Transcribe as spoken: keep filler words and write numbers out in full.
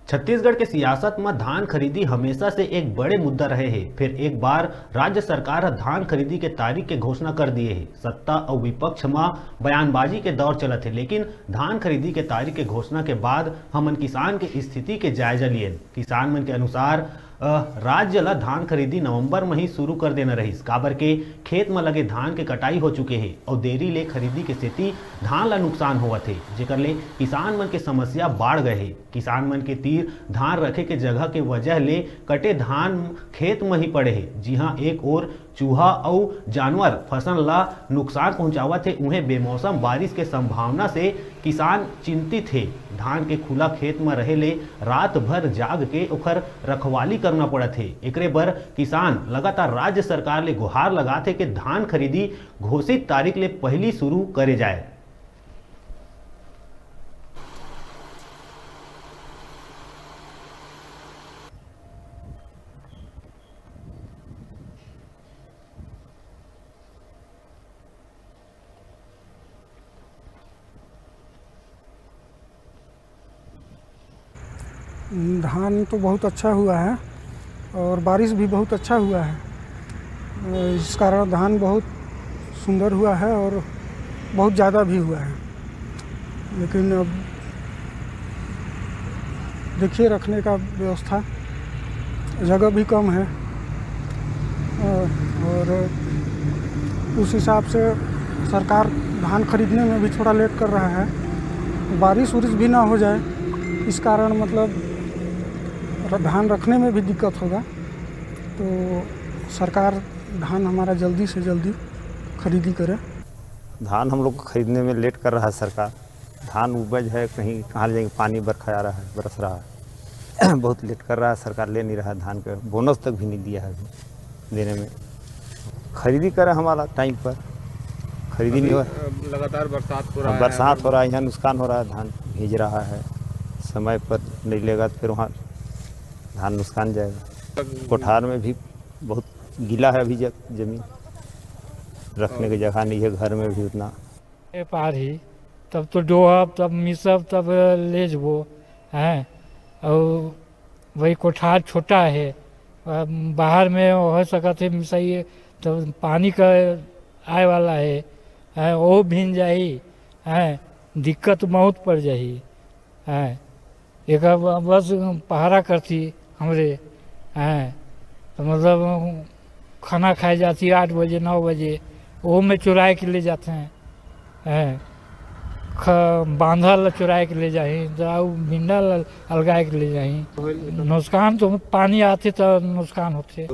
छत्तीसगढ़ के सियासत म धान खरीदी हमेशा से एक बड़े मुद्दा रहे हे। फिर एक बार राज्य सरकार ह धान खरीदी के तारीख के घोषणा कर दिए हे। सत्ता अउ विपक्ष म बयानबाजी के दौर चलत हे, लेकिन धान खरीदी के तारीख के घोषणा के बाद हमन किसान के स्थिति के जायजा लिएन। किसान मन के अनुसार, अ, राज्य ल धान खरीदी नवंबर म ही शुरू कर देना रहिस, काबर के खेत म लगे धान के कटाई हो चुके हे अउ देरी ले खरीदी के सेती धान ल नुकसान होवत हे, जेकर ले किसान मन के समस्या बाढ़ गए हे। किसान मन के तीर धान रखे के जगह के वजह ले कटे धान खेत म ही पड़े हे, जिहां एक ओर चूहा अउ जानवर फसल ला नुकसान पहुंचावत हे, उहें बेमौसम बारिश के संभावना से किसान चिंतित हे। धान के खुला खेत म रहे ले रात भर जाग के ओखर रखवाली करना पड़त हे। एकरे बर किसान लगातार राज्य सरकार ले गुहार लगात हे कि धान खरीदी घोषित तारीख ले पहिली शुरू करे जाए। धान तो बहुत अच्छा हुआ है और बारिश भी बहुत अच्छा हुआ है। इस कारण धान बहुत सुंदर हुआ है और बहुत ज़्यादा भी हुआ है। लेकिन अब देखिए, रखने का व्यवस्था, जगह भी कम है, अ, और उस हिसाब से सरकार धान खरीदने में भी थोड़ा लेट कर रहा है। बारिश उरिश भी ना हो जाए, इस कारण, मतलब, र-, धान रखने में भी दिक्कत होगा। तो सरकार धान हमारा जल्दी से जल्दी खरीदी करे। धान हम लोग को खरीदने में लेट कर रहा है सरकार। धान उपज है, कहीं कहाँ ले जाएंगे, पानी बरखा आ रहा है, बरस रहा है। बहुत लेट कर रहा है सरकार, ले नहीं रहा है धान का, बोनस तक भी नहीं दिया है अभी देने में। खरीदी करे हमारा टाइम पर, खरीदी नहीं हो। लगातार बरसात हो रहा है, बरसात हो रहा है, यहाँ नुकसान हो रहा है, धान भीज रहा है, समय पर नहीं लेगा तो फिर वहाँ धान नुकसान जाएगा। कोठार में भी बहुत गीला है अभी ज-, जमीन, रखने की जगह नहीं है, घर में भी उतना। ए पार ही, तब तो डोहब, तब मिसब, तब ले जबो, हैं। और वही कोठार छोटा है, अ, बाहर में हो सकत है मिसाई, तो पानी का आए वाला है, हैं, वो भींज जाही, हैं, दिक्कत बहुत पड़ जाही, हैं। एकर ब-, बस पहरा करती हमरे, हैं, तो मतलब खाना खाए जाती आठ बजे, नौ बजे, वो में चुराए के ले जाते हैं, हैं, ख-, बांधा ला चुराए के ले जाही, तो आउ भिंडा ला अलगाए के ले जाही। नुकसान तो पानी आथे तो नुकसान होथे।